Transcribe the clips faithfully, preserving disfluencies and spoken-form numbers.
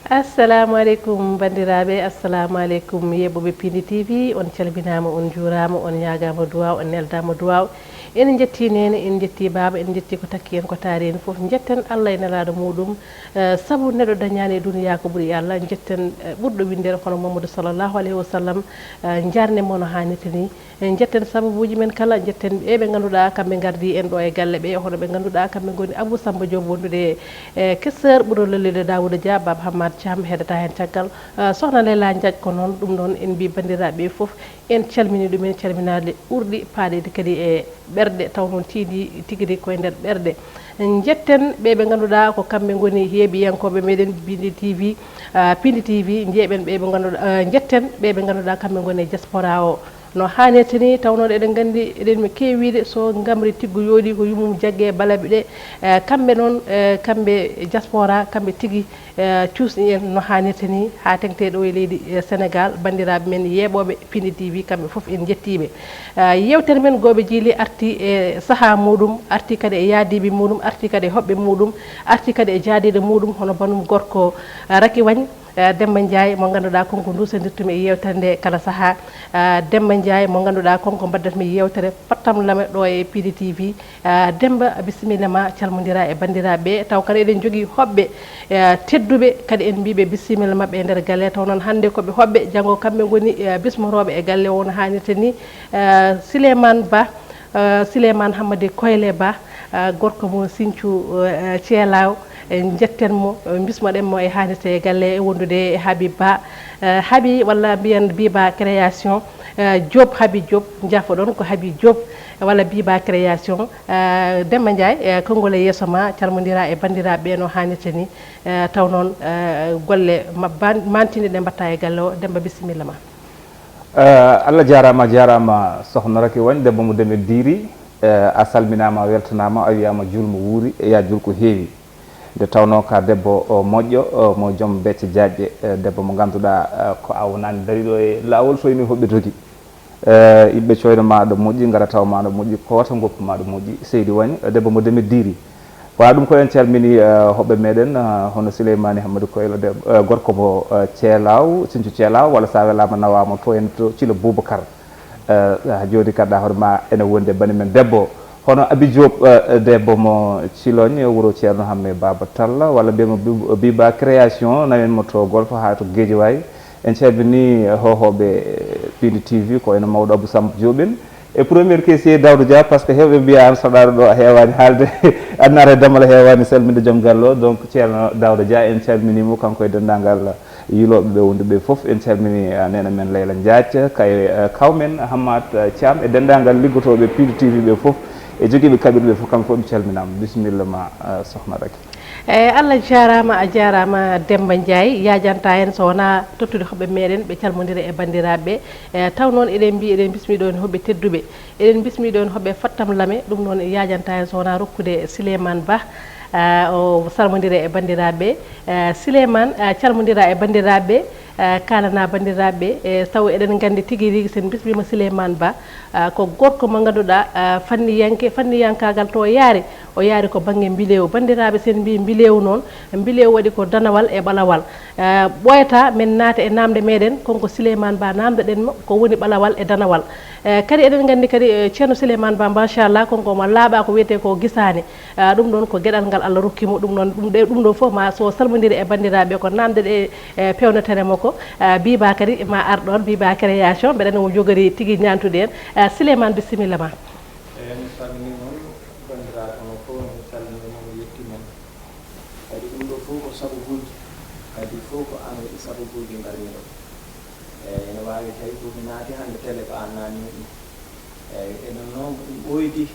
Assalamu aleykum, banndiraaɓe. Assalamu aleykum, yeeɓooɓe Pindi T V. On calminaama, on njuuraama, on ñaagaama duwaaw, on neldaama duwaaw. En njetti neene, en njetti baaba, en njetti ko takki en, ko taari en fof. Njetten Allah e nelaaɗo muuɗum, eh, sabu neɗɗo dañaani e duniyaa ko ɓuri e Allah. Njetten, eh, ɓurɗo winndere hono Muhammadu sallallahu alayhi wa sallam, eh, njaarne mo no haanirta ni. En njetten sababuuji men kala, njetten ɓe ɓe ngannduɗaa kamɓe ngardi en ɗo e galle ɓe, hono ɓe ngannduɗaa kamɓe ngoni Abou Samba Diop wondude e Kesseur, ɓuro lollude Daouda Dia, Baba Hammad Thiam heɗata heen caggal, eh, Sohna Leyla Diagne ko noon. Ɗum noon en mbi banndiraaɓe ɓe fof, en calmini ɗum, en calminaali ɓurɗi paaɗeede kadi e ɓerɗe, taw noon tiiɗi tigi rigi koye nder ɓerɗe. Njetten ɓe ɓe ngannduɗaa ko kamɓe ngoni yeeɓiyankooɓe meɗen Pindi T V, ah, Pindi T V, njeeɓen ɓe ɓe ngannduɗaa, ah, njetten ɓe ɓe ngannduɗaa kamɓe ngoni e diaspora o. No haanirta ni, taw noon eɗen nganndi, eɗen mi keewiiɗe, so ngamri tiggu yooɗi ko yummum jagge e balaɓe ɗe. Eh, kamɓe noon, eh, kamɓe diaspora, kamɓe tigi, eh, cuusɗi en no haanirta ni haa teŋte ɗo e leydi, eh, Sénégal. Banndiraaɓe men yeeɓooɓe Pindi T V, kamɓe fof en njettii ɓe. Eh, yeewtere men Gooɓe Jiili arti e sahaa muuɗum, arti kadi e yaadiiɓe muuɗum, arti kadi e hoɓɓe muuɗum, arti kadi e jaadiiɗo muuɗum, hono banum gorko, eh, Raky Wagne, eh, Demmba Ndiaye, mo ngannduɗaa, kanko nduusandirtumi e yeewtere nde kala sahaa. Eh, Demmba Ndiaye, mo ngannduɗaa, kanko mbaddatmi yeewtere Pattam Lame ɗo e Pindi T V. Eh, Demmba, bisimilla ma, calmondira e banndiraaɓe ɓe. Taw kadi eɗen njogii hoɓɓe, eh, tedduɓe, kadi en mbiiɓe bisimilla maɓɓe e nder galle. Taw noon hannde ko ɓe hoɓɓe, janngo kamɓe ngoni, eh, bismotooɓe e galle o no haanirta ni. Eh, Souleymane Ba, eh, Souleymane Hammadi Koyle Ba, eh, gorko mo Sinthiou, eh, Thielaw. En njetten mo, eh, mbismoɗen mo e haanirta e galle e wondude e Habib Ba. Eh, Habi, walla mbiyen Biba Création, eh, Diop, Habi Diop, njafoɗon ko Habi Diop, walla Biba Création. Eh, Demmba Ndiaye, eh, konngol e yeeso ma, calmondira e banndiraaɓe ɓe no haanirta ni. Eh, taw noon, eh, golle ma-, ban-, mantinɗe ɗe mbatta e galle o. Demmba, bisimilla ma. Eh, Allah jaaraama, a jaaraama Sohna Raky Wagne, debbo mo Deme Diiri. Eh, a salminaama, a weltanaama, a wiyaama juul mo wuuri, e yaa juul ko heewi. Nde tawnoo ka debbo, o, moƴƴo, o, mo joom becce jaajɗe, eh, debbo mo ngannduɗaa, eh, ko a wonaani dariiɗo e laawol, so ene hoɓɓe dogi. Eh, yimɓe coyna ma ɗo moƴƴi, ngara taw ma ɗo moƴƴi, koota ngoppu ma ɗo moƴƴi. Seydi Wagne, eh, debbo mo Deme Diiri. Wa ɗum ko en calmini, eh, hoɓɓe meɗen, eh, hono Souleymane Hammadi Koylo, deb-, eh, gorko mo, eh, Ceelaw, Sinthiou Ceelaw, walla sa welama nawama to en to Thilo Boubacar. Eh, ha joni kadda hoore ma ene wondi e bani men debbo. Hono Abi Diop, eh, debbo mo Cilogne, wuro Ceerno Hamme Baba Talla, walla mbiyamo Bi-, Biba Création, nawen mo to Golf ha to Guédiawaye. En calmini hohoɓe, eh, Pindi T V, ko ene mawɗo Abou Samba Diop en. E première question, Daouda Dia, par ce que hewɓe mbiya an saɗaɗo ɗo a hewani haalde, a naata e damal a hewani salminde joom galle o. Donc Ceerno Daouda Dia, en calminimo kanko e dendagal yiloɓe ɓe wonduɓe fof. En calmini, eh, nena men Leyla Diagne, kay, eh, kaw men Hammad, eh, Thiam, e dendagal liggotoɓe Pindi T V ɓe fof, e jogiiɓe kaɓirɗe ɓe fof, kamɓe fof ɓe calminama. Bisimilla ma, eh, Sohna Raky. Eyyi, Allah jaaraama, a jaaraama Demmba Ndiaye. Yajanta en so wonaa tottude hoɓɓe meɗen, ɓe calmondira e banndiraaɓe ɓe. Eyyi, taw noon eɗen mbi, eɗen bismi ɗo en hoɓɓe tedduɓe, eɗen bismi ɗo en hoɓɓe Fattam Lame. Ɗum noon yajanta en so wonaa rokkude Souleymane Ba, ah, o salmondira e banndiraaɓe ɓe. Eyyi, Souleymane, ah, calmondira e banndiraaɓe ɓe. Eh, kaalana banndiraaɓe ɓe, eh, taw eɗen nganndi tigi rigi, sen bismiima Souleymane Ba, ah, ko gorko mo ngannduɗaa, ah, fanniyanke, fanniyankaagal to yaari, o yaari ko bannge mbileewu. Banndiraaɓe, sen mbii mbileewu noon, mbileewu waɗi ko danawal e ɓalawal. Eh, ɓooyata men naata e naamnde meɗen, konko Souleymane Ba naamndoɗen mo, ko woni ɓalawal e danawal. Eh, kadi eɗen nganndi kadi, eh, ceerno Souleymane Ba, machallah, konko mo laaɓa ko wiyetee ko gisaane. Ah, ɗum ɗoon ko geɗal ngal Allah rokki mo. Ɗum noon, ɗum ɗe, ɗum ɗo fof ma so salmondiri e banndiraaɓe, ko naamnde ɗe, e, peewnetere makko. Ah, Biba kadi ma ar ɗoon, Biba Création, mbeɗa anndi omo jogori tigi ñaantude en. Ah, Souleymane, bisimilla ma. Eeyi, mi salminii mon, banndiraaɓe mon fof, mi salminii mon, mi yettii mon. Kadi ɗum ɗo fof ko sababuuji, kadi fof ko an waɗi sababuuji ngarmi ɗo. Eeyi, ene waawi tawi ko mi naati hannde télé ko aan naatni ɗum. Eeyi, enen noon, ɗum ɓooydi,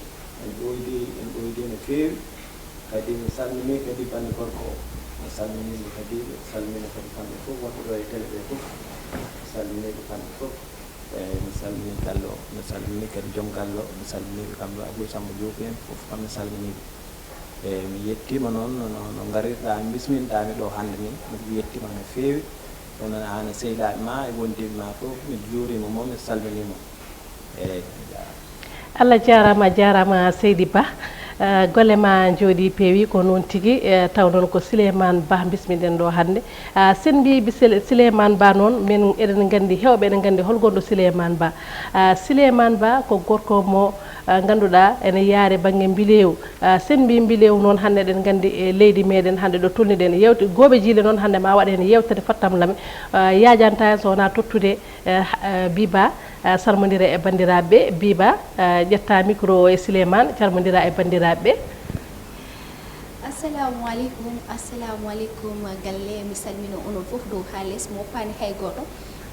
en ɓooydi, en ɓooydi no feewi. Kadi mi salminii kadi bannde gorko o, mi salminii mo kadi, mi salmina kadi kamɓe fof wonɓe ɗo e télé ɓe fof, mi salminii ɓe kamɓe fof. Eeyi, mi salminii galle o, mi salminii kadi joom galle o, mi salminii ɓe kamɓe Abou Samba Diop en fof, kam mi salminii ɓe. Eeyi, mi yettiima noon no, no, no ngarirɗaa, mi bisminɗaa mi ɗo hannde ni, mi yettiima no feewi. Ɗum noon aan e sehilaaɓe ma e wondiiɓe ma fof, mi juuriima mo, mi salminii mo. Eeyi, a jaaraama. Allah jaaraama, a jaaraama Seydi Ba. Eh, golle ma njooɗi peewi, ko noon tigi. Eh, taw noon ko Sileyman Ba mbismiɗen ɗo hannde. Ah, sen mbi bi Sile- Sileyman Ba noon, min eɗen nganndi, heewɓe eɗen nganndi hol gonɗo Sileyman Ba. Ah, Sileyman Ba ko gorko mo, ah, ngannduɗaa ene yaare bannge mbileewu. Ah, sen mbi mbileewu noon, hannde eɗen nganndi e leydi meɗen hannde ɗo tolniɗen, yewte gooɓe jiile noon hannde ma waɗ heen yewtere fattam lame. Ah, yajanta en so wonaa tottude, eh, ha- eh, Biba, eh, salmondira e banndiraaɓe. Biba, eh, ƴetta micro o e Sileyman, calmondira e banndiraaɓe. Assalamu aleykum, assalamu aleykum galle, mi salmino onon fof dow haa les, mi woppaani hay gooto.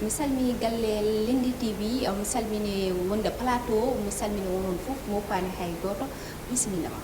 Mi salmini galle Lendi T V, mi salmini wonde plateau, mi salmini onon fof, mi woppaani hay gooto. Bisimilla ma.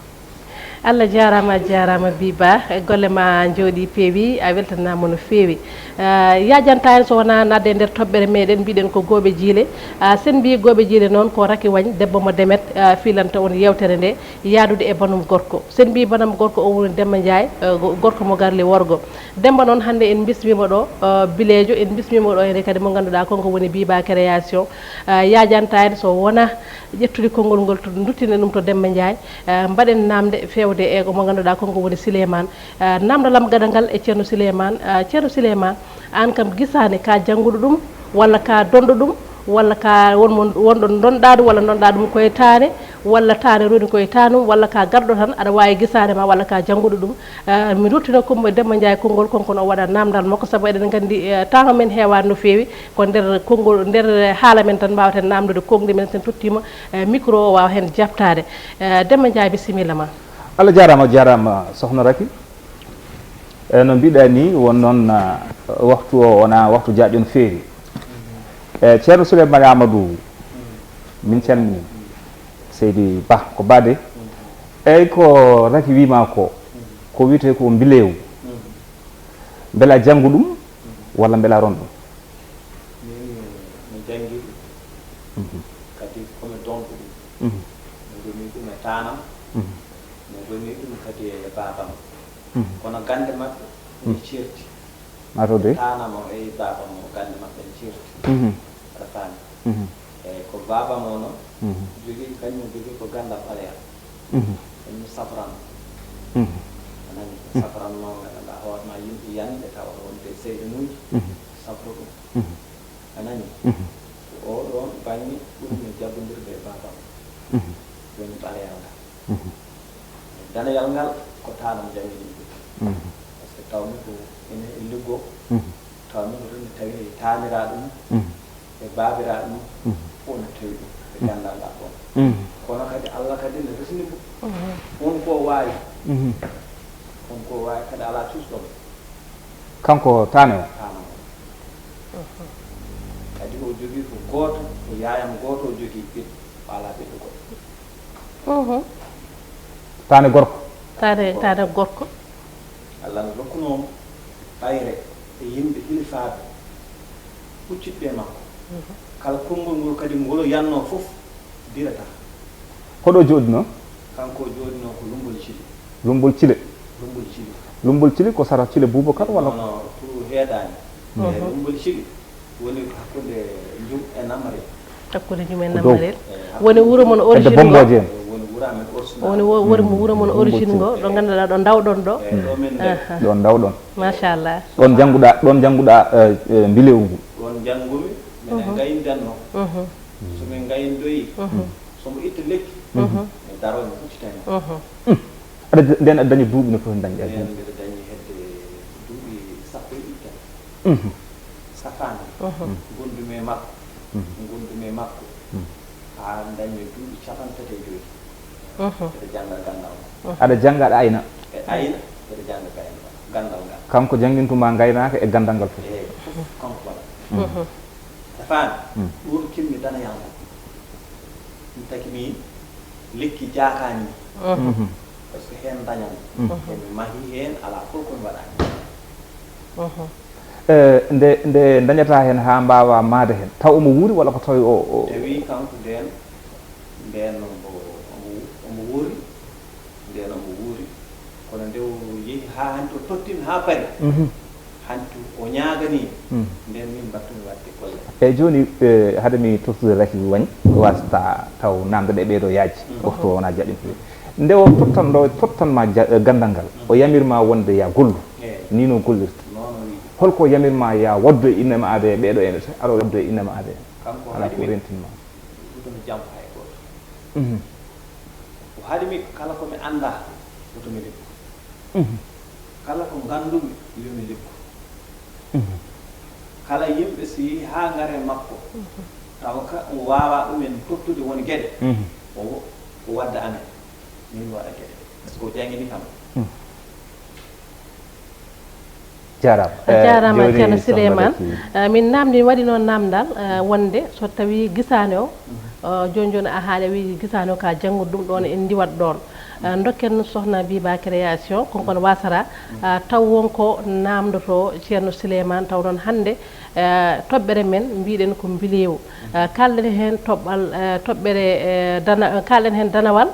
Allah jaaraama, a jaaraama Biba, golle ma njooɗi peewi, a weltanaama no feewi. Ah, yajanta en so wonaa naatde e nder toɓɓere meɗen, mbiɗen ko gooɓe jiile. Ah, sen mbi gooɓe jiile noon ko Racky Wagne, debbo mo Demet, ah, filanta on yewtere nde, yaadude e banum gorko. Sen mbi banam gorko o woni Demba Ndiaye, eh, go- gorko mo Garli Worgo. Demba noon hannde en mbismiima ɗo, eh, bileejo, en mbismiima ɗo hannde kadi mo ngannduɗaa kanko woni Biba Création. Eh, yajanta en so wonaa ƴettude konngol ngol to duttinen ɗum to Demba Ndiaye. Eh, mbaɗen naamnde feewde e mo ngannduɗaa kanko woni Sileyman. Eh, naamndal am gaɗa ngal e Ceerno Sileyman. Eh, Ceerno Sileyman, aan kam gisaane ka jannguɗo ɗum, walla ka donɗo ɗum, walla ka won mo wonɗo ndonɗaa ɗum, walla ndonɗaa ɗum koye taane, walla taane roni koye taanum, walla ka garɗo tan aɗa waawi gisaane ma, walla ka jannguɗo ɗum. Eh, mi ruttina Kumba Demba Ndiaye konngol, kanko no o waɗa naamndal makko, sabu eɗen nganndi, eh, temps men heewaani no feewi, ko nder konngol, nder haala men tan mbaawten naamndude konngol men, sen tottiima, eh, micro o waawa heen jaɓtaade. Eh, Demba Ndiaye, bisimilla ma. Allah jaaraama, jaaraama Sohna Racky. E no mbiɗa ni, won noon, ah, waktu o wona waktu jaaƴo no feewi. E Ceerno Souleymane Amadou, min calmini. Seydi Ba ko baade. Eyyi, ko Racky wiima ko, ko wiyetee ko mbileewu. Mbela janngu ɗum walla mbela ron ɗum? Min mi janngi ɗum, kadi komi donɗo ɗum. Mi roni ɗum e taanam, mi roni ɗum kadi e baabam. Kono gannde maɓɓe ene ceerti. Mato de. Taanam o e baabam o, gannde maɓɓe ene ceerti. Aɗa faami? Eyyi, ko baabam o noon jogii, kañum jogii ko ganndal ɓaleyal. Kañum safran. A nani? Safran noon, nganndanɗaa hoore ma, yimɓe yanɓe tawa wonde seyɗenuuji safro ɗum. A nani? Ko oɗoon baŋŋe ɓurmi jabbondirde e baabam. Woni ɓaleyal ngal. Daneyal ngal ko taanam janngini ɗum. Parce que tawmi ko ene e luggo, tawmi ko ɗum tawi e taaniraaɗo mum e baabiraaɗo mum, fof no tawi ɗum e ganndal ngal ɗoon. Kono kadi Allah kadi ne resini mo. Won ko waawi. Won ko waawi kadi alaa cuusɗo mo. Kanko taane o. Taane o. Kadi o jogii ko gooto, ko yaayam gooto o jogii ɓiɗɗo, o alaa ɓiɗɗo goɗɗo. Taane gorko. Taane, taane gorko. Allah no rokkunoo mo ɓayre e yimɓe hilifaaɓe huccitɓe e makko. Kala konngol ngol kadi ngol yannoo fof dirata. Hoɗo jooɗinoo? Kanko jooɗinoo ko Lumbol Cili. Lumbol Cile. Lumbol Cili. Lumbol Cili ko sara Cile Boubacar walla? Nono, to heedaani. E Lumbol Cili woni hakkunde Njum e Namarel. Hakkunde Njum e Namarel. Woni wuro mon origine ngo? Bomboje en. Woni wuro amen origine. Woni wo- woni wuro mon origine ngo, ɗo ngannduɗaa ɗo ndawɗon ɗo? Eyi, ɗo min ndee. Ɗo ndawɗon. Machallah. Ɗon jannguɗaa, ɗon jannguɗaa, eh, eh, mbilewu ngu. Ɗon njanngumi, minen ngayindanno. So min ngayindoyi, so mbo itta lekki, mi daro mi huccita heen. Aɗa nden aɗa dañi duuɓi no foti dañde aɗa Nden dañi. Mbiɗa dañi hedde duuɓi sappo e ɗiɗi tan. Safaani. Ngondumi e makko. Ngondumi e makko. Haa dañmi duuɓi capanɗe tati e joyi. Mbiɗa jannga ganndal ngal. Aɗa jannga aɗa ayna. E ayna, mbiɗa jannga gayna ganndal ngal. Kanko janngintuma ngaynaaka e ganndal ngal fof. Eyi, fof kanko waɗa. Safaani. Ɗum kinmi daneyal ngal. Ɗum taki mi lekki jaakaani. Parce que heen dañan. Emi mahi heen, alaa fof komi waɗaani. Eh, nde nde dañata heen haa mbaawa maade heen, taw omo wuuri walla ko tawi o o? Tawi kanko ndeen, ndeen omo omo omo wuuri, ndeen omo wuuri. Kono nde o yehi haa hanti o tottin haa paari. Hanti o ñaaganii. Ndeen min mbaɗtumi waɗde golle. Eyi, jooni, eh, hade mi tottude Racky Wagne, wasata taw naamnde ɗe ɓeeɗo yaaji. Waktu o wonaa jaɓi feewi. Nde o tottan ɗo, tottan ma ja- eh, ganndal ngal, o yamir ma wonde ya gollu. Eeyi. Ni no gollirta. Noon o wiyi. Holko yamir ma ya waddu e innama aade e ɓeeɗo ene, aɗa waddu e innama aade? Kanko Alaa haɗi ko mi rentin ma. Woto mi jampo hay gooto. Mhm. O haɗi mi kala ko mi anndaa, woto mi liggo. Mhm. Kala ko nganndumi, yo mi liggo. Mhm. Kala yimɓe so yehi haa ngare makko, tawa ka omo waawaa ɗumen tottude won geɗe, mhm, o, o wadda amen. Min mi waɗa geɗe. Par ce que o janngini kam. Mhm. Jaaraama. A jaaraama, eh, jooni Ceerno Sohna Souleymane. Basi. Eh, min naamndi, mi waɗi noon naamndal, eh, wonde so tawii gisaane o, mhm, eh, jooni jooni a haali, a wii gisaane o ka janngude ɗum ɗoon, en ndiwat ɗoon. Eh, ndokken Sohna Biba Création, kon kon Wasara, eh, taw won ko naamndotoo Ceerno Souleymane, taw noon hannde, eh, toɓɓere men mbiɗen ko mbileewu. Eh, kaalɗen heen toɓɓal, eh, toɓɓere, eh, dana-, kaalɗen heen danawal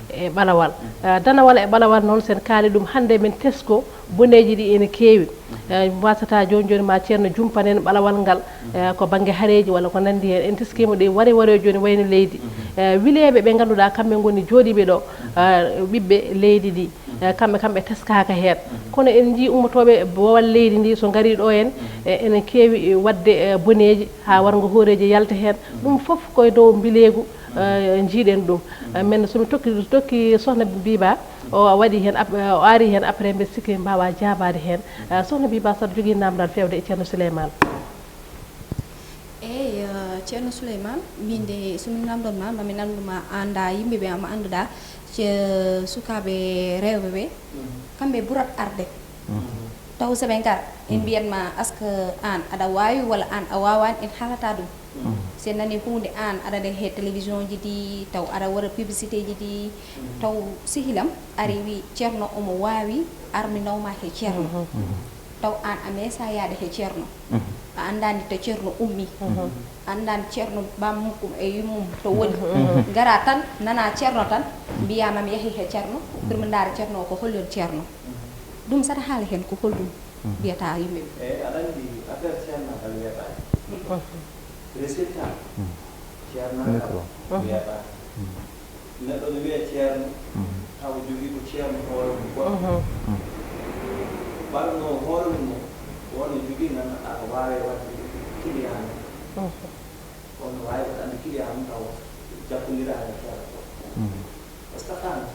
e ɓalawal. Eh, danawal e ɓalawal noon, sen kaali ɗum hannde, men tesko boneeji ɗi ene keewi. Eh, wasata jooni jooni ma Ceerno jumpan en ɓalawal ngal, eh, ko bannge hareeji walla ko nanndi heen. En teskiima ɗi ware ware jooni wayno leydi. Eh, wileeɓe ɓe ngannduɗaa kamɓe ngoni jooɗiiɓe ɗo, eh, ɓiɓɓe leydi ndi. Eh, kamɓe, kamɓe teskaaka heen. Kono en njii ummotooɓe boowal leydi ndi so ngarii ɗo en, eh, ene keewi, eh, waɗde, eh, boneeji haa warngo hooreeji yalta heen. Ɗum fof ko e dow mbileegu, eh, njiiɗen ɗum. Eh, men so mi tokki, tokki Sohna Biba, o waɗi heen ap-, o ari heen après mbiɗa sikki mbaawaa jaabaade heen. Eh, Sohna Biba, saɗa jogii naamndal feewde e Ceerno Souleymane. Eey, eh, Ceerno Souleymane, min de, so mi naamndon ma, ma mi naamndo ma, annda yimɓe ɓe ma annduɗaa, ce-, sukaaɓe rewɓe ɓe, kamɓe ɓurat arde. Taw so ɓe ngar, en mbiyat ma, est-ce que aan aɗa waawi walla aan a waawaani, en haalata ɗum. Si en nani huunde aan aɗa nde he télévision ji ɗi, taw aɗa waɗa publicité ji ɗi, taw sihilam ari wi Ceerno omo waawi, ar mi naw ma he Ceerno. Taw aan a meesaa yaade he Ceerno. A anndaani to Ceerno ummi. A anndaani Ceerno bammum e yummum to woni. Ngara tan, nana Ceerno tan, mbiyaa ma mi yahi he Ceerno, pour mi ndaara Ceerno o ko hollion Ceerno. Ɗum saɗa haala heen ko holɗum mbiyata yimɓe ɓe? Eeyi, aɗa anndi affaire ceernaagal weeɓaani. Résultat, ceernaagal weeɓaani. Neɗɗo no wiya ceerno, tawa jogii ko ceerno hoore mum goɗɗo. Ɓaɗno hoore mum noon, wonno jogii ngannduɗaa ko waawi waɗde client mum. Wonno waawi waɗande client mum tawa jappondiraani e ceerno goɗɗo. Est-ce que a faami?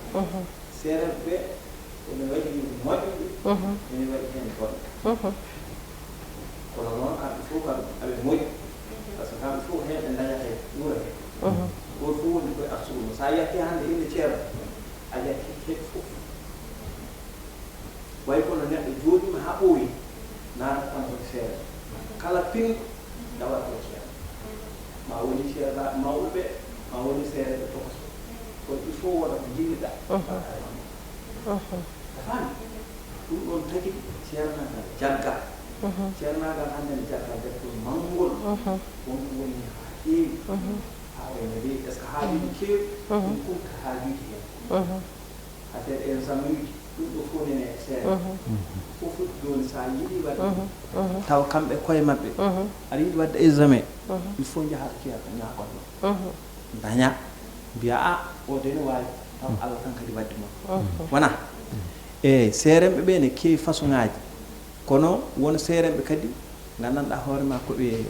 Seerenɓe ɓe, ene waɗi moƴƴuɓe, ene waɗi heen bonɓe. Kono noon, kamɓe fof kam, aɓe moƴƴi. Par ce que kamɓe fof heen ɓe ndañata e wuro hee. Gooto fof woni koye arsugo mum. So a yaltii hannde innde ceerno, a yaltii heɓe fof. Way kono neɗɗo jooɗiima haa ɓooyi, naata tan ko seeɗa. Kala pinɗo, dawata ko ceerno. Ma woni ceernaaɓe mawɓe ɓe, ma woni seerenɓe tokoso. Kono il faut wona ko njinniɗaa. A faami? Ɗum ɗoon tagi ceernaagal jagga. Ceernaagal hannde ne jagga defgol manngol. Wonko woni haa heewi. Haa wayno leydi, est-ce que haajuuji keewi? Ɗum kumta haajuuji heen. Affaire examen uji, ɗum ɗo fof nene e seeɗa. Fof foti jooni, so a yiɗi waɗde, tawa kamɓe koye maɓɓe, aɗa yiɗi waɗde examen, il faut njahaa to ceerno, ñaagon ɗo. Daña, mbiya, "A, o de ne waawi." Tawa Allah tan kadi waddi mo. Wona? Eeyi, seerenɓe ɓe ne keewi façon ŋaaji. Kono won seerenɓe kadi, nganndanɗaa hoore ma ko ɓe,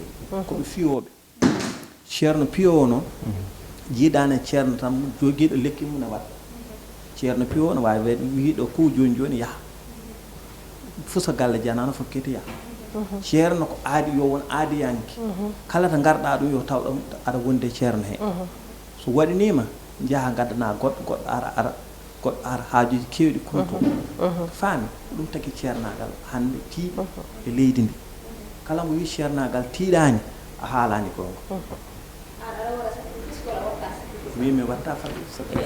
ko ɓe fiyooɓe. Ceerno piyo o noon, jiidaani e ceerno tan jogiiɗo lekki mum ne waɗa. Ceerno piyo o no waawi wiyde, wiyiɗo ko jooni jooni yaha. Fusa galle janaano fof keti yaha. Ceerno ko aadi, yo won aadiyanke. Kala to ngarɗaa ɗum yo taw ɗum aɗa wondi e ceerno he. So waɗiniima, njaha ngaddanaa goɗɗo, goɗɗo ara, ara, goɗɗo ara haajuuji keewɗi kumto. Faami? Ko ɗum tagi ceernaagal hannde tiiɗi e leydi ndi. Kala mo wii ceernaagal tiiɗaani, a haalaani goonga. Min mi watta fal.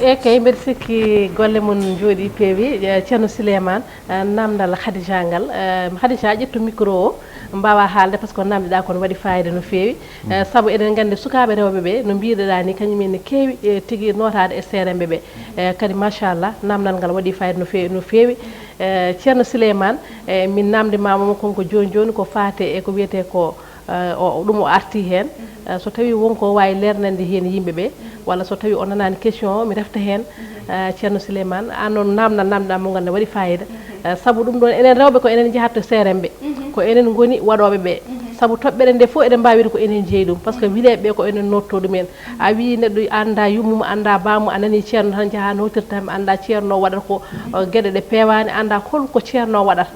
E kay, mbeɗa sikki golle mon njooɗi peewi. Eh, Ceerno Souleymane, eh, naamndal Khadija ngal. Eh, Khadija, ƴettu micro o, mbaawa haalde, par ce que ko naamndiɗaa kon waɗi fayida no feewi. Eh, sabu eɗen nganndi sukaaɓe rewɓe ɓe, no mbiiɗaa ni, kañum en ne keewi, eh, tigi nootaade e seerenɓe ɓe. Eh, kadi, machallah, naamndal ngal waɗi fayida no feewi, no feewi. Eh, Ceerno Souleymane, eh, min naamndi ma mo kon ko jooni jooni, ko faate e ko wiyetee ko, Eh, o ɗum o arti heen. Eh, so tawi won ko waawi leernande heen yimɓe ɓe, walla so tawi o nanaani question o, mi refta heen. Eh, ceerno Souleymane, aan noon, naamna naamna mo ngannduɗaa waɗi fayida. Eh, sabu ɗum ɗoon, enen rewɓe ko enen njahata to seeremɓe, ko enen ngoni waɗooɓe ɓe. Sabu toɓɓere nde fof eɗen mbaawi wiide ko enen njeyi ɗum, parce que wileeɓe ɓe ko enen nootto ɗum en. A wii neɗɗo annda yummum, annda baamum, a nani ceerno tan njaha nootirta mi, annda ceerno waɗata ko, eh, geɗe ɗe peewaani, annda hol ko ceerno waɗata.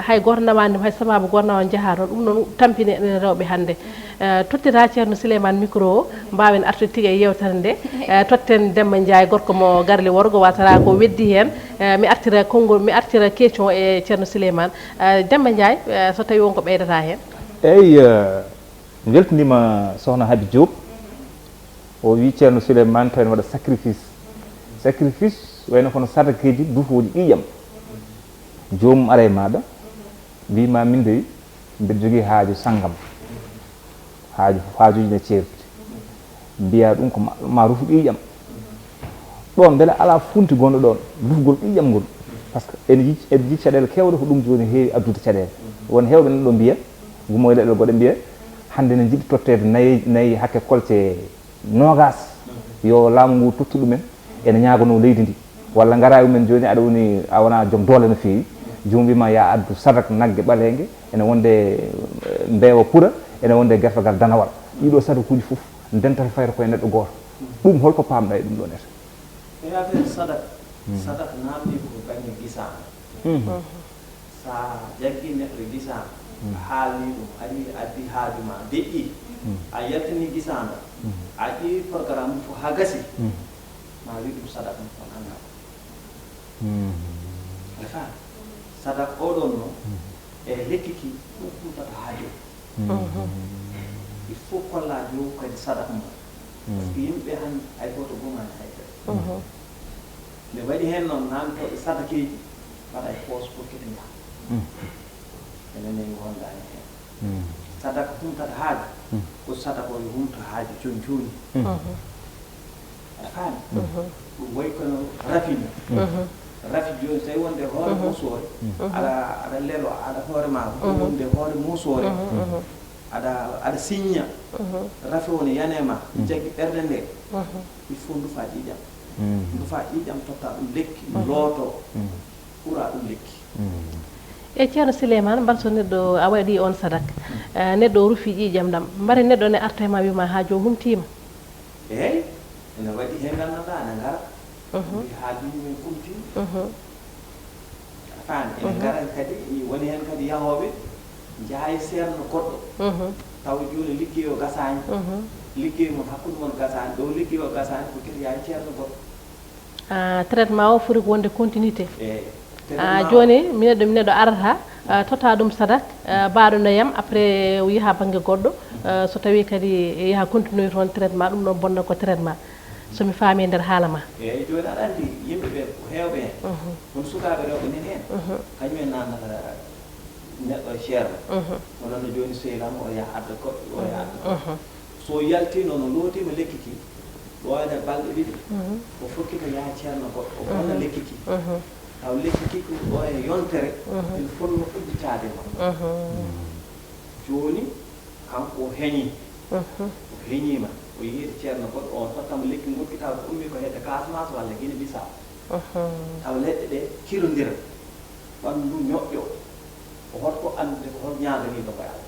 Hay gooto nawaani ɗum, hay sababu gooto nawaani njaha toon. Ɗum noon tampini enen rewɓe hannde. Eh, tottira ceerno Souleymane micro o, mbaawen artude tigi e yeewtere nde. Eh, totten Demba Ndiaye, gorko mo garli worgo, wasata ko weddi heen. Eh, mi artira konngol, mi artira question e ceerno Souleymane. Eh, Demba Ndiaye, eh, so tawi won ko ɓeydata heen? Eyi, eh, mi weltiniima sohna Habi Diop. O wi ceerno Souleymane tawi ne waɗa sacrifice. Sacrifice wayno kono sadakeeji duufooji ƴiiƴam. Joomum ara e maaɗa, wi ma min dey mbeɗa jogii haaju sanngam. Haaju, haajuuji ne ceertude. Mbiya ɗum ko ma, ma rufu ƴiiƴam. Ɗoon mbele alaa funti gonɗo ɗoon, rufgol ƴiiƴam ngol. Parce que ene yiɗi, ene yiɗi caɗeele keewɗe, ko ɗum jooni heewi addude caɗeele. Won heewɓe nan ɗo mbiya, ngumo e leɗɗe goɗɗe mbiya, hannde ne njiɗi totteede nayi, nayi hakke kolce noogas, yo laamu ngu tottu ɗumen, ene ñaagonoo leydi ndi. Walla ngara e mumen jooni, aɗa woni, a wonaa joom doole no feewi, joomum wii ma ya addu sadak nagge ɓaleenge, ene wonde, eh, mbeewa pura, ene wonde gertogal danawal. Ɗiɗo sadakuuji fof, dental fayta koye neɗɗo gooto. Ɗum, hol ko paamɗa e ɗum ɗoon ete? E affaire sadak, sadak naamni ko bannge gisaano. Mhm. So a jaggii neɗɗo gisaano, a haalni ɗum, ari addi haaju ma, deƴƴi, a yaltini gisaano, a ƴeewi programme mum fof haa gasi, ma wi ɗum sadak mum on annda. Aɗa faami? Sadak o ɗon noon, e lekki ki, ɗum huntata haaju. Il faut kolla joom kadi sadak mum. Parce que yimɓe han hay gooto gomaani hay dara. Nde waɗi heen noon, naamtooɓe sadakeeji mbaɗa e poos pour kete njaha. Enen ne wondaani heen. Sadaka huntata haaju, ko sadaka o yo humto haaju jooni jooni. Aɗa faami? Ɗum wayi kono rafi ni. Rafi jooni, so tawi wonde hoore muusoore, aɗa, aɗa lelo, aɗa hoore ma, ko wonde hoore muusoore. Aɗa, aɗa siñña. Rafi o ne yane ma, jaggi ɓernde nde. Il faut ndufa ƴiiƴam. Ndufa ƴiiƴam, totta ɗum lekki, looto, ɓura ɗum lekki. E ceerno Souleymane, mbar so neɗɗo a waɗi on sadak, eh, neɗɗo o rufi ƴiiƴam ɗam, mbare neɗɗo ne arta e ma wiima haaju o humtiima? Eey, ene waɗi heen nganndanɗaa ene ngara, mbi haaju mumen kumtiima. A faami? Ene ngara kadi, woni heen kadi yahooɓe njaha e seerno goɗɗo, tawa jooni liggey o gasaani, liggey mon hakkunde mon gasaani, ɗo liggey o gasaani, ko kadi yaha e ceerno goɗɗo. Ah, traitement o foti ko wonde continuité. Eey. Ah, jooni mi neɗɗo, mi neɗɗo arata, ah, totta ɗum sadak, ah, baaɗo no yam, après o yaha bannge goɗɗo, ah, so tawi kadi yaha continuer toon traitement, ɗum ɗon bonna ko traitement. So mi faami e nder haala ma. Eey, jooni aɗa anndi yimɓe ɓe ko heewɓe heen. Kono sukaaɓe rewɓe nani heen. Kañum en naatnata neɗɗo e ceerno. Wonano jooni sehil am, o yaha adda goɗɗo, o yaha adda goɗɗo. So yaltiino, no lootiima lekki ki, ɗo ene balɗe ɗiɗi, o fokkita yaha ceerno goɗɗo, o wona lekki ki. Taw lekki ki ko ɗo e yontere, il faut no udditaade ma. Jooni, kanko o heñii. O heñiima, o yehi to ceerno goɗɗo, on tottamo lekki ngol, taw ko ummii ko hedde Casamance walla Guinée Bissau. Taw leɗɗe ɗe cirondira, ɓanndu ndu ñoƴƴo. Ko hol ko anndude ko hol ñaaganiiɗo ko e Allah?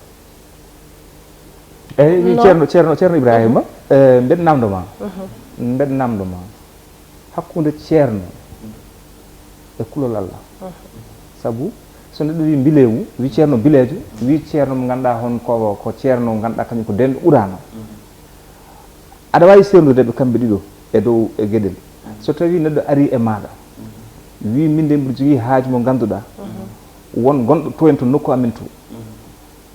Eyi, ceerno, ceerno, ceerno Ibrahima, eh, mbeɗa naamndo ma. Mbeɗa naamndo ma. Hakkunde ceerno e kulol Allah. Sabu so neɗɗo wi mbilewu, wi ceerno mbileejo, wi ceerno mo ngannduɗaa hon ko, ko ceerno mo ngannduɗaa kañum ko denɗo ɓuraano. Aɗa waawi seerndude ɓe kamɓe ɗiɗo e dow e geɗel. So tawii neɗɗo arii e maaɗa, wi min de mbiɗa jogii haaju mo ngannduɗaa, won gonɗo to en to nokku amen to.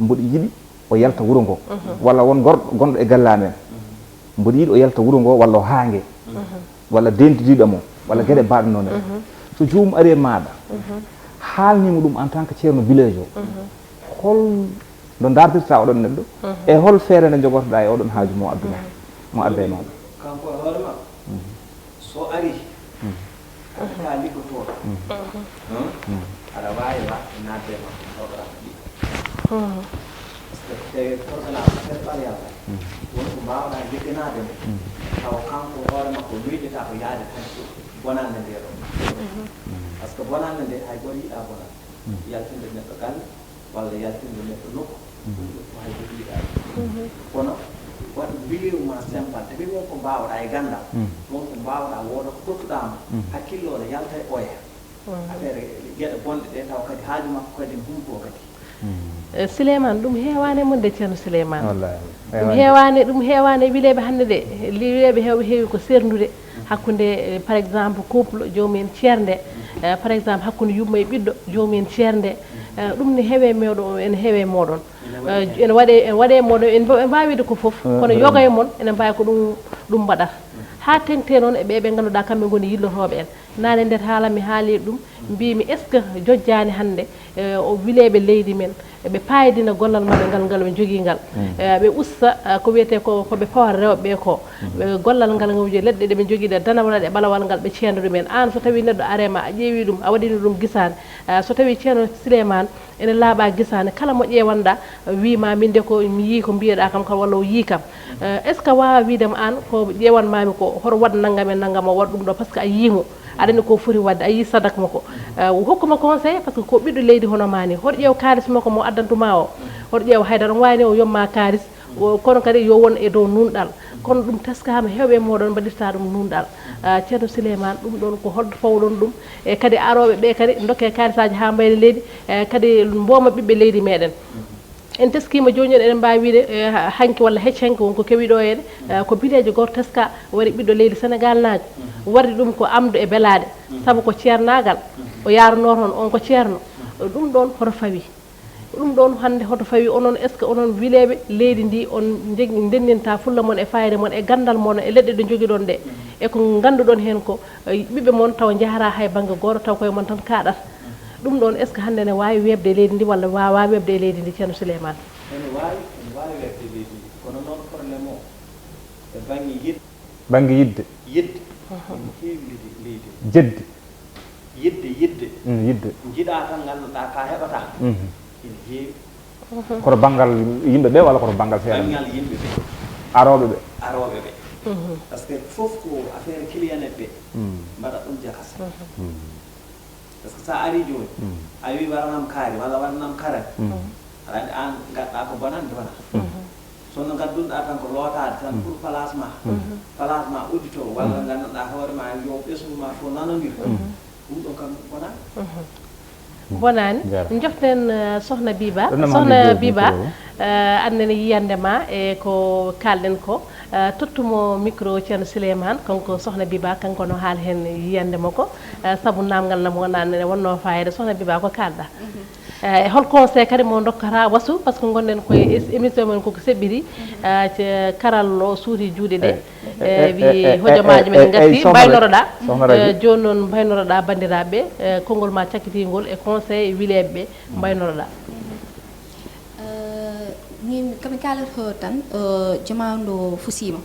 Mboɗo yiɗi o yalta wuro ngo, walla won gorɗo gonɗo e galle amen, mboɗo yiɗi o yalta wuro ngo, walla o haa nge, walla dentidiiɗo mo, walla geɗe baaɗe noon en. So joomum ari e maaɗa, haalnii mo ɗum en tant que ceerno village o, hol no ndaardirta oɗon neɗɗo, e hol feere nde njogotoɗaa e oɗon haaju mo addunoo, mo adda e maaɗa? Kanko e hoore makko, so ari, aɗa ka liggotooɗo, aɗa waawi waɗde naatde e makko programme ɗi. Parce que E korkala affaire ɓaleewa, won ko mbaawɗaa yegganaade mo, tawa kanko hoore makko miijata ko yaade tan bonannde nde ɗon. Par ce que bonannde nde hay gooto yiɗaa bonannde. Yaltinde neɗɗo galle walla yaltinde neɗɗo nokku, ɗum ɗo fof hay gooto yiɗaa ɗum. Kono waɗ vidéo ma simple, tawi won ko mbaawɗaa e ganndal, won ko mbaawɗaa, wooda ko tottuɗaa mo, hakkille o ne yalta e oya. Affaire geɗe bonɗe ɗe tawa kadi haaju makko kadi ne humpoo kadi. Eh, Sileyman, ɗum heewaani e mon de, Ceerno Sileyman. Ɗum heewaani, ɗum heewaani e wileeɓe hannde de. Wileeɓe heewɓe heewi ko seerndude hakkunde, eh, par exemple, couple joomum en ceernde, eh, par exemple, hakkunde yumma e ɓiɗɗo joomum en ceernde. Eh, ɗum ne heewe mooɗon, ene heewe mooɗon. Eh, ene waɗe, ene waɗe mooɗon, en mba-, en mbaawi wiide ko fof, kono yoga e mon ene mbaawi ko ɗum, ɗum mbaɗata. Haa teŋti noon e ɓe ɓe ngannduɗaa kamɓe ngoni yillotooɓe en. Naane nder haala mi haali ɗum, mbiimi est-ce que jojjaani hannde, eh, o wileeɓe leydi men, ɓe paayidina gollal maɓɓe ngal, ngal ɓe njogii ngal. Eh, ɓe usta, eh, ko wiyetee ko, ko ɓe pawata rewɓe ɓe ko. Ɓe gollal ngal ngam wiyde leɗɗe ɗe ɓe njogii ɗe, danawal e ɓalawal ngal ɓe ceenda ɗum en. Aan so tawii neɗɗo arii ma, a ƴeewii ɗum, a waɗini ɗum gisaane. Eh, so tawii Ceerno Sileyman ene laaɓa gisaane, kala mo ƴeewanɗaa, wii ma min de ko mi yii ko mbiyeɗaa kam, kam walla o yii kam. Eh, est-ce que a waawa wiide ma aan ko ƴeewanmaami ko hoto waɗ nanngam e nanngam, o waɗ ɗum ɗo, par ce que a yii mo, aɗa anndi ko foti waɗde, a yii sadak makko. Eh, hokku ma conseil, par ce que ko ɓiɗɗo leydi hono ma ni, hoto ƴeew kaalis makko mo addantuma o, hoto ƴeew haydara, omo waawi ni o yomma kaalis, o, kono kadi yo won e dow nuunɗal. Kono ɗum teskaama, heewɓe e mooɗon mbaɗirta ɗum nuunɗal. Eh, Ceerno Sileyman, ɗum ɗoon ko holto fawɗon ɗum? E kadi arooɓe ɓe kadi ndokke kaalisaaji haa mbayri leydi, eh, kadi mbooma ɓiɓɓe leydi meɗen. En teskiima jooni, jooni eɗen mbaawi wiyde, eh, ha-, hanki walla hecci hanki won ko kewi ɗo, ene, eh, ko bileejo gooto teska, wari ɓiɗɗo leydi Senegaal naajo, wardi ɗum ko amdu e belaaɗe, sabu ko ceernaagal, o yaarunoo toon, on ko ceerno. Ɗum ɗoon hoto fawi? Ɗum ɗoon hannde hoto fawi? Onon, est-ce que onon wileeɓe leydi ndi, on njeg-, ndenndinta fulla mon e faayida mon e ganndal mon e leɗɗe ɗe njogiɗon ɗe, e ko ngannduɗon heen ko, eh, ɓiɓɓe mon taw njaharaa hay bannge gooto, taw koye mon tan kaaɗata? Ɗum ɗoon, est-ce que hannde ene waawi weeɓde e leydi ndi walla waawaa weeɓde e leydi ndi, Ceerno Sileyman? Ene waawi, ene waawi weeɓde e leydi ndi, kono noon problème o e bannge yiɗ-, Bannge yiɗde. Yiɗde. Ene heewi leydi, leydi o. Jeddi. Yiɗde, yiɗde. Mm, yiɗde. Njiɗaa tan, ngannduɗaa ka heɓataa. Ene heewi. Kono banngal yimɓe ɓe walla koto banngal feere? Banngal yimɓe ɓe. Arooɓe ɓe. Arooɓe ɓe. Par ce que fof ko affaire client ɓe mbaɗa ɗum jakasa. Par ce que so a arii jooni, a wii waɗanam kaari walla waɗanam karani, aɗa anndi aan ngaɗɗaa ko bonannde wona. Sinno ngaddunɗaa tan ko lootaade tan pour place ma, place ma auditor walla ngannduɗaa hoore ma yo ɓesngu ma fof nanondir. Ɗum ɗon kam bonaani. Bonaani. Njoften, eh, Sohna Biba. Sohna Biba, eh, aan nene yiyannde ma e ko kaalɗen ko. Eh, tottu mo micro Ceerno Sileyman, kanko Sohna Biba, kanko no haala heen yiyannde makko. Eh, sabu naamngal nam wonaa nene wonnoo faayiida. Sohna Biba, ko kaalɗaa? Eh, e hol conseil kadi mo ndokkata wasu, par ce que ngonɗen koye es-, émission men koko seɓɓiri, eh, ce-, karallo o suuti juuɗe ɗe. Eh, wi hojomaaji men ngati, mbaynoroɗaa. Eh, jooni noon mbaynoroɗaa banndiraaɓe, eh, konngol ma cakkitingol e conseil wileeɓe ɓe, mbaynoroɗaa. Eh, min komi kaalata ko tan, eh, jomaaɗo fusiima.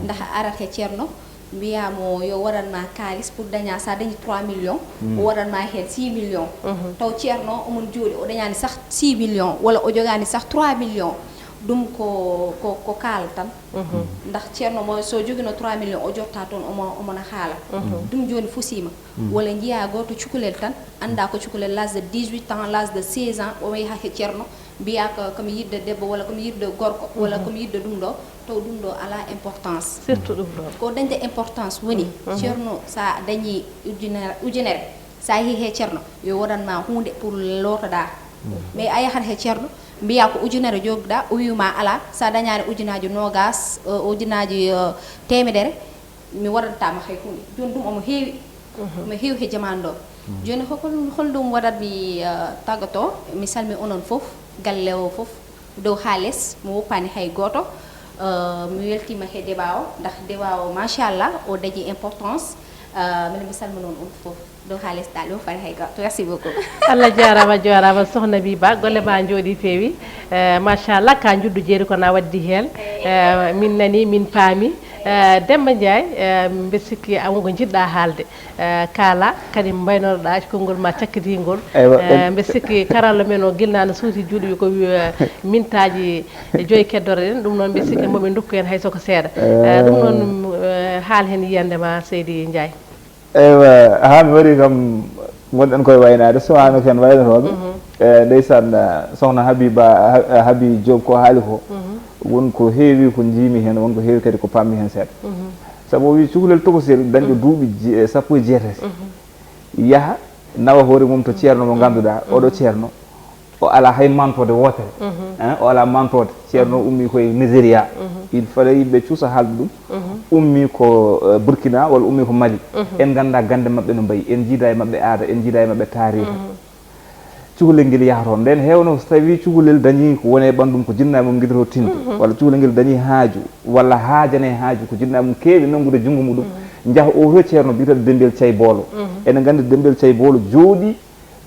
Ndax a arat he ceerno, mbiyaa mo yo waɗan ma kaalis pour daña, so a dañi trois millions, o waɗan ma heen six millions. Taw ceerno omon jooɗi, o dañaani sah six millions, walla o jogaani sah trois millions. Ɗum ko, ko, ko kaal tan. Ndax ceerno mo so jogino trois millions, o jotta toon, omo, omona haala. Ɗum jooni fusiima. Walla njiyaa gooto cukalel tan, anndaa ko cukalel, l'âge de dix-huit ans, l'âge de seize ans, o yaha he ceerno, mbiyaa ko, ko mi yiɗde debbo walla ko mi yiɗde gorko walla ko mi yiɗde ɗum ɗo, taw ɗum ɗo alaa importance. Surtout ɗum ɗo. Ko dañde importance woni, ceerno, so a dañii ujunere, ujunere, so a yehii he ceerno, yo waɗan ma huunde pour lootoɗaa. Mais a yahat he ceerno, mbiyaa ko ujunere jogɗaa, o wii ma alaa, so a dañaani ujunaaji noogaas, eh, ujunaaji, eh, teemedere, mi waɗantaa ma hay huunde. Jooni ɗum omo heewi. Omo heewi he jamaanu ɗo. Jooni hol-, hol ɗum waɗat mi, eh, taggatoo, mi salmini onon fof, galle o fof, dow haa les, mi woppaani hay gooto. Eh, mi weltiima he débat o, ndax débat o, machallah, o dañi importance. Eh, minen mi salmini on, on fof, dow haa les, ɗaali woppaani hay gooto. Merci beaucoup. Allah jaaraama, jooraama, Sohna Biba, golle ma njooɗii, feewi. Eh, machallah, ka njuddu jeeri kono a waddi heen. Eh, min nani, min paami. Eh, Demba Ndiaye, eh, mbeɗa sikki am ko njiɗɗa haalde. Eh, kaala kadi mbaynotoɗa e konngol ma cakkitiingol. Mbeɗa sikki karallo men o gilnaano suuti juuɗe ko wi, eh, mintaaji joyi keddore ɗen. Ɗum noon mbeɗa sikki moɓe ndokku en hay soko seeɗa. Eh, ɗum noon, eh, haal heen yiyannde ma, Seydi Ndiaye. Eywa, haa mi wari kam, ngonɗen koye waynaade, so wano ken waynotooɓe. Mhm. Eh, ndeysaan, eh, sohna Habiba, Ha-, Habi Diop ko haali ko, mhm, won ko heewi ko njiimi heen, won ko heewi kadi ko pammi heen seeɗa. Mhm. Sabu o wi cukalel tokosel dañɗo, mhm, duuɓi je-, eh, sappo e jeetati. Mhm. Yaha nawa hoore mum to ceerno mo ngannduɗaa, mhm, oɗo ceerno, o alaa hay mantoode wootere. Mhm. Hein, o alaa mantoode. Ceerno, mhm, ummi koye Nigeria. Mhm. Il fallait yimɓe cuusa haalde ɗum. Mhm. Ummi ko, eh, Burkina walla ummi ko Mali. Mhm. En nganndaa gannde maɓɓe no mbayi, en njiida e maɓɓe aada, en njiida e maɓɓe taariiha. Mhm. Cukalel ngel yaha toon. Nden heewno so tawii cukalel dañii ko woni e ɓanndum ko jinnaaɓe mum ngiɗotoo tinde, mhm, walla cukalel ngel dañii haaju, walla haajane haaju ko jinnaaɓe mum keewi nanngude junngo muɗum, mhm, njaha o to ceerno biyeteeɗo Demmbel Cay Boolo. Mhm. Ene nganndi Demmbel Cay Boolo jooɗii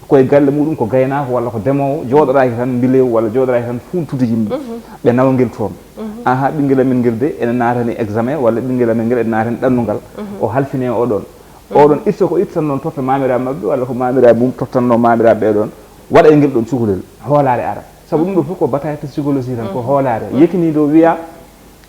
koye galle muɗum ko gaynaako walla ko demoowo, jooɗoraaki tan mbilew walla jooɗoraaki tan funtude yimɓe. Mhm. Ɓe nawa ngel toon. Mhm. Aha, ɓinngel amen ngel de ene naatani examen walla ɓinngel amen ngel ene naatani ɗannungal. Mhm. O halfine o ɗoon. Mhm. O ɗoon itta ko itta noon totta maamira maɓɓe walla ko maamira mum tottanno maamira ɓe ɗoon. Waɗa e ngel ɗoon cukalel. Hoolaare ara. Sabu ɗum ɗo fof ko bataille psychologie tan, ko, mhm, hoolaare. Mhm. Yekini ɗo wiya,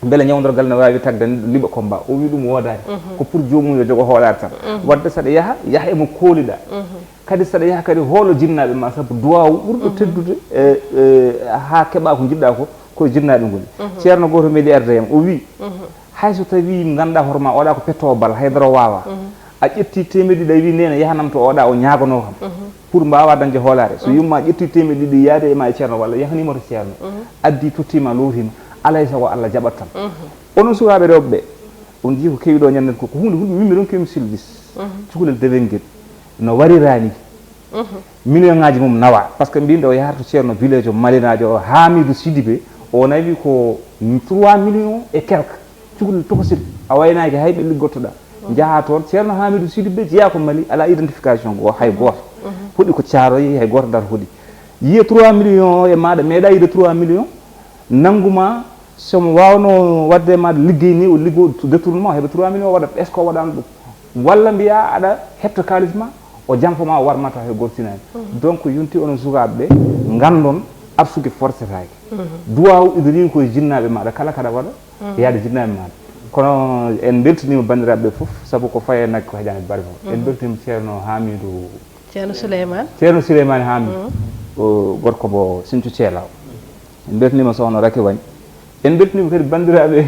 mbele ñawdorgal ne waawi tagde liɓa combat? O wi ɗum woodaani. Mhm. Ko pour joomum yo jogo hoolaare tan. Mhm. Wadde saɗa yaha, yaha emo kooliɗa. Mhm. Kadi saɗa yaha kadi hoolo jinnaaɓe ma, sabu duwaawu ɓurɗo, mhm, teddude, e, e, haa keɓa ko njiɗɗa ko, koye jinnaaɓe ngoni. Mhm. Ceerno gooto meeɗi arde yam, o wi, mhm, hay so tawi ngannduɗaa hoore ma oɗa ko pettoowo bal, haydara o waawa. Mhm. A ƴetti teemedde ɗiɗi a wi neene yahanam to oɗa o ñaaganoo kam. Mhm. Pour mbaawa dañde hoolaare. So, mhm, yumma ƴetti teemedde ɗiɗi yaade e ma e ceerno walla yahanimo to ceerno. Mhm. Addi tottima lowtima. Alay sago Allah jaɓat tan. Mhm. Onon sukaaɓe rewɓe ɓe, on njii ko kewi ɗo ñanden ko, ko huunde, huunde min mi ronkimi silvis. Mhm. Cukalel dewel ngel no warira ni. Mhm. Million ŋaaji mum nawa. Par ce que mbin ɗo yaharto ceerno village o malinaajo o Hamidou Sidibé, o nawi ko trois millions et quelque. Cukalel tokosel, a waynaaki hay ɓe liggottoɗa. Njaha toon, Ceerno Hamidou Sidibé jeyaa ko Mali, alaa identification goo, hay gooto. Mhm. Hoɗi ko Caaroy, hay gooto dar hoɗi. Yiya trois millions o e maaɗa, meeɗa yiide trois millions, nannguma, so mo waawnoo waɗde e maaɗa liggey ni, o liggo détournement, o heɓa trois millions, o waɗa, est-ce que o waɗaano ɗum? Walla mbiya aɗa heɓta kaalis ma, o janfa ma, o warmata he gortinaani. Mhm. Donc, yonti onon sukaaɓe ɓe, nganndon arsugue forcetaake. Mhm. Duwaawu ina rewi koye jinnaaɓe maaɗa, kala kaɗa waɗa, mhm, yaade jinnaaɓe maaɗa. Kono en mbeltiniima banndiraaɓe ɓe fof, sabu ko faye nag ko heƴaani bari fof. En, mhm, mbeltiniima Ceerno Hamidou. Ceerno Souleymane. Ceerno Souleymane Hamidou. Mhm. O gorko mo Sinthiou Thielaw. En mbeltiniima Sohna Raky Wagne. En mbeltiniima kadi banndiraaɓe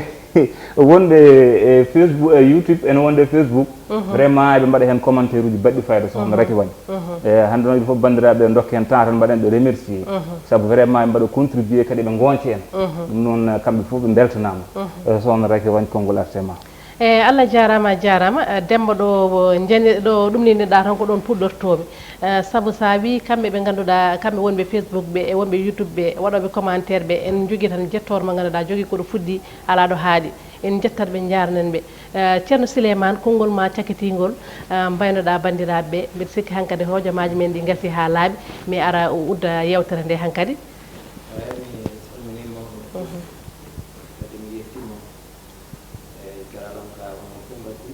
wonɓe e Facebook, e YouTube, ene wonde e Facebook. Mhm. Vraiment, eɓe mbaɗa heen commentaire uji baɗɗi fayda, Sohna, mhm, Raky Wagne. Mhm. E hannde noon, il faut banndiraaɓe ndokke heen temps tan mbaɗen ɓe remercier. Mhm. Sabu vraiment, ɓe mbaɗa contribuer kadi ɓe ngoonce en. Mhm. Ɗum noon, kamɓe fof ɓe mbeltanaama. Mhm. E Sohna Raky Wagne, konngol artema. E Allah jaaraama, a jaaraama. Eh, Demba ɗo, o, njani-, ɗo ɗum ni neɗɗa tan ko ɗoon puɗɗortoomi. Eh, sabu so a wii kamɓe ɓe ngannduɗaa, kamɓe wonɓe Facebook ɓe, e wonɓe YouTube ɓe, waɗooɓe commentaire ɓe, en njogii tan jettoor mo ngannduɗaa jogii ko ɗo fuɗɗi, alaa ɗo haaɗi. En njettat ɓe, njaarnen ɓe. Eh, Ceerno Sileymaan, konngol ma cakkitingol, eh, mbaynoɗaa banndiraaɓe ɓe. Mbeɗa sikki hankadi hojomaaji men ɗi ngasi haa laaɓi. Mi ara o udda yeewtere nde hankadi. Eeyi, mi salminiima on fof. Mhm. Kadi mi yettiima on. Eeyi, garalam ka wonno fof ngaddu.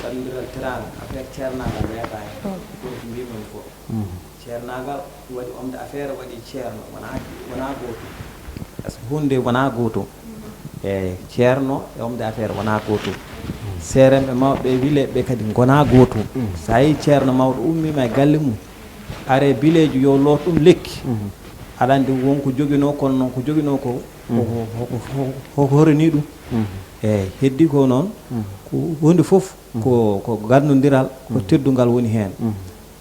Banndiral teraanga, affaire ceernaagal weeɓaani. Mm. Ɗum ko mbiimi on fof. Mhm. Ceernaagal waɗi homme d'affaires, waɗi ceerno, wonaa, wonaa gootum. Par ce que huunde wonaa gootum. Eeyi, ceerno e homme d'affaires wonaa gootum. Seeremɓe mawɓe e wileeɓe kadi ngonaa gootum. Mhm. So a yii ceerno mawɗo ummiima e galle mum, are bileejo yo loot ɗum lekki. Mhm. Aɗa anndi won ko joginoo, kono noon ko joginoo ko, ko, mhm, ko, ko, ko, ko horinii ɗum. Mhm. Eeyi, heddii ko noon, mhm, ko huunde fof, mhm, ko, ko ganndondiral, ko, mhm, teddungal woni heen. Mhm.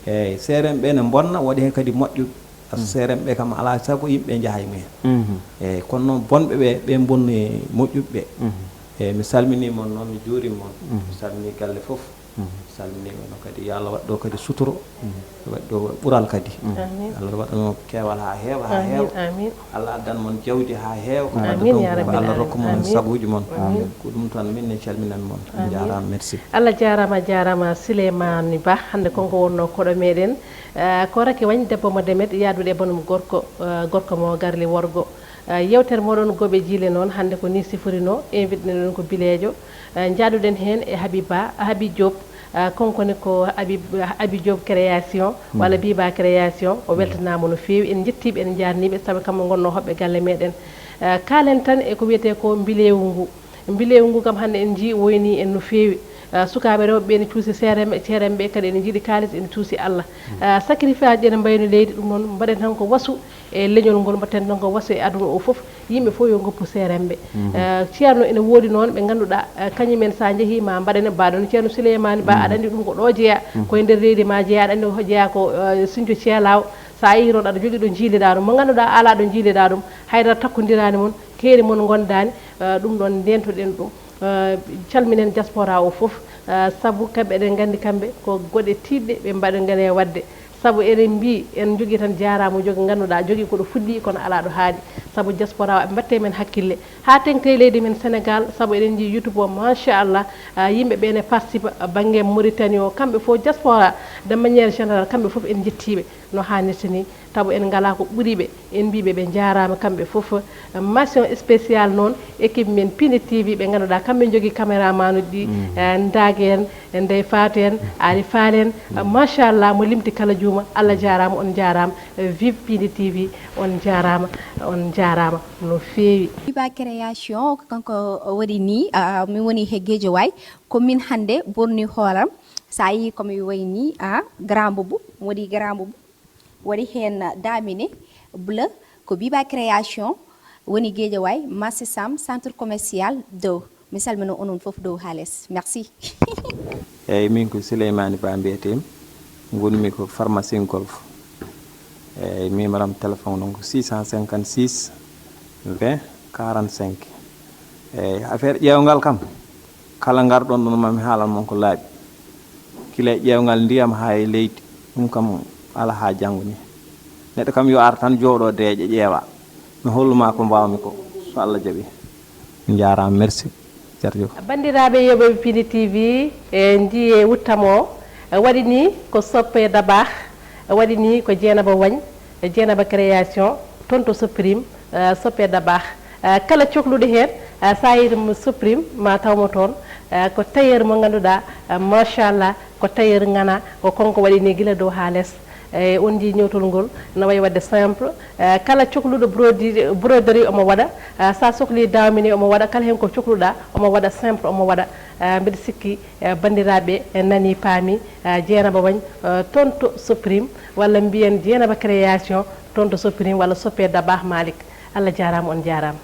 Eeyi, seeremɓe ɓe ne mbonna, waɗi heen kadi moƴƴuɓe. Par ce que, mhm, seeremɓe ɓe kam alaa sago yimɓe njaha e mumen. Mhm. Eeyi, kono noon bonɓe ɓe, ɓe mbonni moƴƴuɓe ɓe. Mhm. Eeyi, mi salminiima on noon, mi juuriima on. Mhm. Mi salminii galle fof. Mhm. Mi salminiima noon kadi, yo Allah waɗ ɗo kadi suturo. Mhm. Waɗ ɗo ɓural kadi. Mhm. Amiin. Allah waɗa noon keewal haa heewa, haa heewa. Amiin, amiin. Allah addan mon jawdi haa heewa. Ko, amiin, wadde ɗo, yaa ko rabbi Allah rokka mon, amiin, saguuji mon. Amiin. Ko ɗum tan min ne calminan mon. Amiin. Njaaraama, merci. Allah jaaraama, a jaaraama Sileymaani Bah. Hannde konko wonnoo koɗo meɗen. Eh, ko Raky Wagne, debbo mo Demet, yaadude e banum gorko, eh, gorko mo Garli Worgo. Eh, yewtere moɗon Goɓe Jiile noon, hannde ko ni siforinoo, invité ɗen ko bileejo. Eh, njaaduɗen heen e Habib Ba, Habib Diop, eh, konkone ko Habib, Habib Diop création, walla Biba création, o weltanaama no feewi. En njettiiɓe, en njaarniiɓe, sabu kamɓe ngonnoo hoɓɓe galle meɗen. Eh, kaalen tan e ko wiyetee ko mbileewu ngu. Mbileewu ngu kam hannde en njii woynii en no feewi. Eh, sukaaɓe rewɓe ɓe ene cuusi seeremɓe, ceeremɓe kadi ene njiɗi kaalis, ene cuusi Allah. Eh, sacrifice ɗi ene mbayno leydi, ɗum noon mbaɗen tan ko wasu e leñol ngol, mbaɗten tan ko wasu e aduna o fof, yimɓe fof yo ngoppu seeremɓe. Eh, ceerno ene woodi noon ɓe ngannduɗaa, eh, kañumen so a njehii ma mbaɗane mbaɗon ceerno Souleymane Ba, aɗa anndi ɗum ko ɗo jeyaa, ko e nder leydi ma jeyaa, aɗa anndi ko jeyaa ko, eh, Sinco Ceelaaw. So a yehii toon aɗa jogii ɗo njiiliɗaa ɗum, mo ngannduɗaa alaa ɗo njiiliɗaa ɗum, haydara takkondiraani mon, keeri mon ngondaani, eh, ɗum ɗoon ndeentoɗen ɗum. Eh, calminen diaspora o fof, eh, sabu kamɓe eɗen nganndi kamɓe ko goɗe tiiɗɗe ɓe mbaɗa ngane waɗde. Sabu eɗen mbii en njogii tan jaaraama jogi ngannduɗaa jogii ko ɗo fuɗɗii kono alaa ɗo haaɗi. Sabu diaspora o ɓe mbaɗte men hakkille haa teŋte leydi men Sénégal, sabu eɗen njii YouTube o machallah, eh, yimɓe ɓe ne participe bannge Mauritanie o, kamɓe fof diaspora de manière générale kamɓe fof en njettiiɓe no haanirta ni. Taw en ngalaa ko ɓuri ɓe, en mbii ɓe ɓe njaaraama kamɓe fof. Mention spéciale noon équipe men Pindi T V ɓe ngannduɗaa kamɓe njogii caméraman uji ɗi, eh, Ndaage en, Ndey Faatu en, Ali Faal en, machallah mo limti kala juuma. Allah jaaraama, on njaaraama. Vive Pindi T V, on njaaraama, on njaaraama no feewi. Biba création ko kanko o waɗi ni, ah, mi woni he Guédiawaye, ko min hannde ɓorni hooram. So a yii ko mi wayi ni, ah, grand boubou, mi waɗi grand boubou. Waɗi heen daamine bleu, ko Biba création, woni Guédiawaye, marché Sam, centre commercial dow. Mi salmina onon fof dow haa les. Merci. Eyyi, min ko Souleymane Ba mbiyeteemi, ngonmi ko pharmacie Golf. Eyyi, numéro am téléphone noon ko six cent cinquante-six vingt quarante-cinq. Eyyi, affaire ƴeewngal kam, kala ngarɗon ɗon mami haalan mon ko laaɓi. Gila e ƴeewngal ndiyam haa e leydi, ɗum kam alaa haa janngo ni. Neɗɗo kam yo ar tan jooɗo deeƴa ƴeewa. Mi holluma ko mbaawmi ko, so Allah jaɓi. Njaaraama, merci. Jarjuf. Banndiraaɓe yeeɓooɓe Pindi T V, e njiyee wuttam o, e waɗi ni ko Soppe Dabaax, e waɗi ni ko Jeenaba Wañ, e Jeenaba Création, toon to Suprême, eh, Soppe Dabaax. Eh, kala cokluɗo heen, eh, so a yii mo Suprême, ma taw mo toon. Eh, ko tailleur mo ngannduɗaa, eh, machallah, ko tailleur ŋana, ko kanko waɗi ni gila dow haa les. Eh, on njii ñewtol ngol, no wayi waɗde simple. Eh, kala cokluɗo brodi-, broderie omo waɗa. Eh, so a sokli daamine omo waɗa, kala heen ko cokluɗaa omo waɗa simple, omo waɗa. Eh, mbeɗa sikki, eh, banndiraaɓe, eh, nanii, paami, eh, Jeenaba Wañ, eh, toon to Suprême, walla mbiyen Jeenaba Création, toon to Suprême, walla Soppe Dabaax Malik. Allah jaaraama, on njaaraama.